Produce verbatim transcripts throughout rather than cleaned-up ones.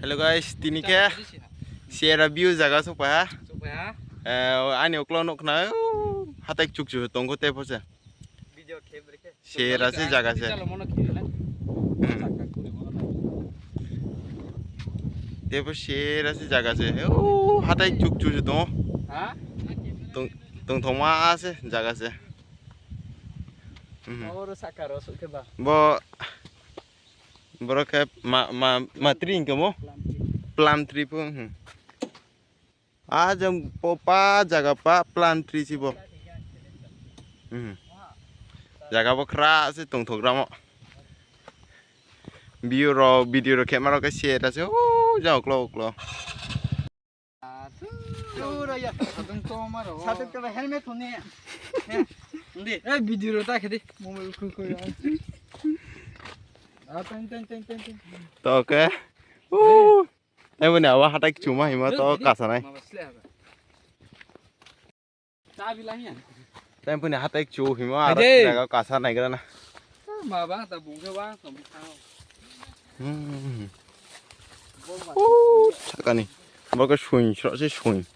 Hello guys, tini khe Sierra View jaga sokpaiha. Eh, ani uklo nukna, uh, hatai chukchu tongo tei phose. Sierra se jaga se. Hmm. Tei bo sierra se jaga se. Oh, hatai chukchu tongo. Tong, tongthokma se jaga se. Mhm. Bo Borok khe ma, ma, ma tree hwnkhe mo? Plum tree. Plum tree po, hmm. Ah, jang po pa jaga pa plum tree si bo. Hmm. Jaga bo khra se tongthok ramo. View rok, video rok khe ma rok khe se ta se, oh, jang uklo, uklo. Helmet hwnwi. He, ndi. Eh, video rw ta khe di. Mobile khoi khoi. Ah, teng, teng, teng, teng, teng. To khe. Uh. Tei boni abo hatai chuma hima to kasanai. Mama sle aba. Chabi lahiya. Tei boni hatai chu hima aro jaga kasa naigra na. Ma ba ta bungke wa som thang. Hmm. Oh, sakani. Bo khe swing sro se swing.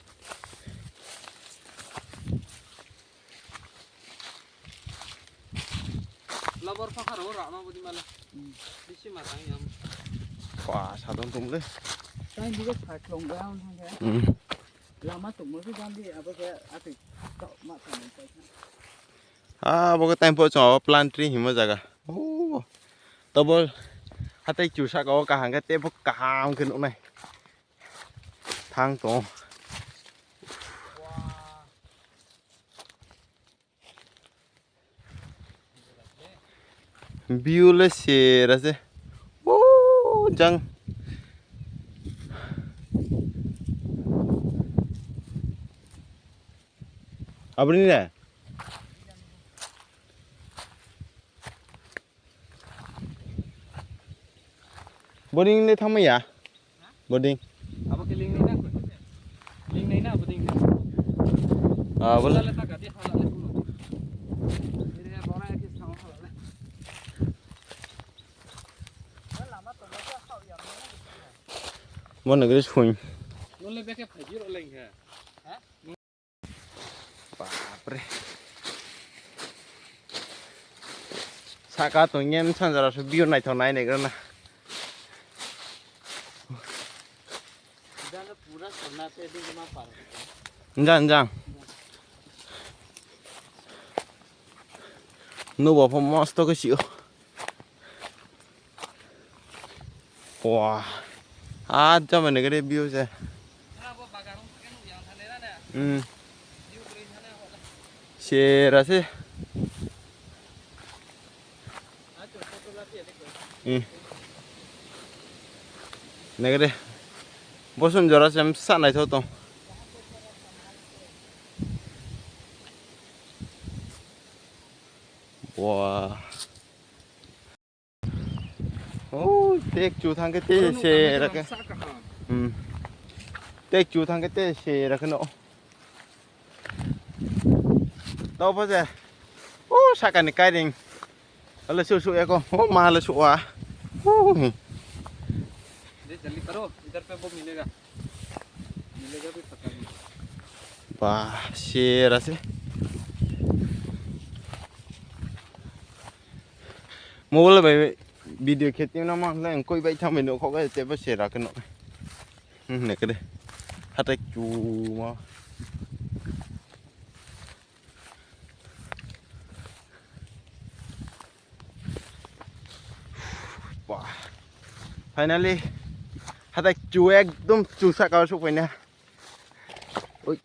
Lobor phakaro rama budi mala. Bisi ma tang yam. Wah, sadong tum le. Tang juga saklong ga ang thang ga. Hmm. Lama tongmo se jang di abo khe atwi tok ma tongmo paikha. Ah, bo khe time po chong abo plum tree himo jaga. Oh. Tobo hatai chu saka o kaham khe tebo kaham khe nuknai. Thang tong. View le sera se. Oh, jang. Aboni na? Boding le thangmaya? Boding. Abo khe ling nai na? Ling nai na boding? Ah, bol. Hala le taka de, hala le kuno. Ere bona ke sao hala le. Mo nagre swing. Nole beke phai jiro leng ha. Bapre. Saka tongya sanjara su view naithok nai naigrana. Jang, jang. Nubo pho mosto khe sio. Wah. Ah, jama ni gari view se. Hmm. Sera se. Hmm. Nagade. Bosun jora sem sa naithok tong. Wah. Oh, tek chu thang ke te se ra ke. Hmm. Tek chu thang ke te se ra ke no. To pa je. Oh, saka ni kairing. Ale su su eko. Oh, ma ale su wa. Oh. Jai jaldi karo, idhar pe wo milega. Milega bhi pata nahi. Bah, sera se. Mobile bai video kheti na ma le koi bai thang bai no kho ga te ba sera ke no. Hmm, ne ke de. Hatai chu ma. Wah. Finally, hatai chu ekdom chu saka o sokpaina. Oi.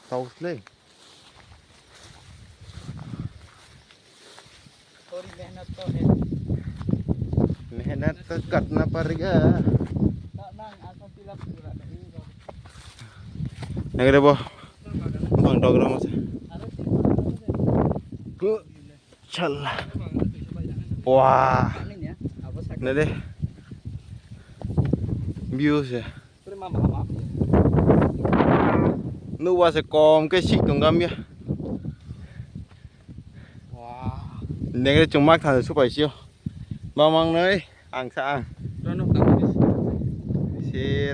Tau slei. थोड़ी मेहनत तो है। मेहनत तो करना पड़ेगा। Nagre bo. Bang dog ramo se. Challa. Wah. Nade. View se. Nuwa se kom ke si tong gam ya. Nagre chungmak tha supai sio. Mamang noi ang sa ang. Se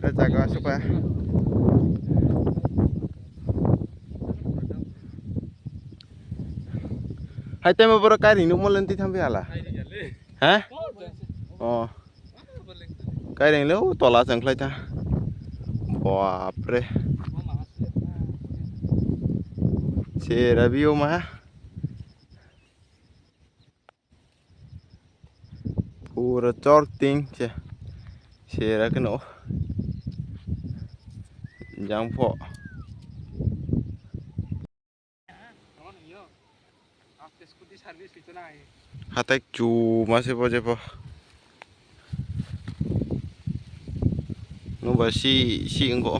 ra jaga suka. Hai temo boro kairing nuk molen ti thambi hala. Ha? Oh. Kairing le o tola chang khlai ta. Bapre. Se ra biyo ma. Pura chor ting se. Sera keno. Jang pho. Hatai chu ma se bo je pho. Nuba si si ngo.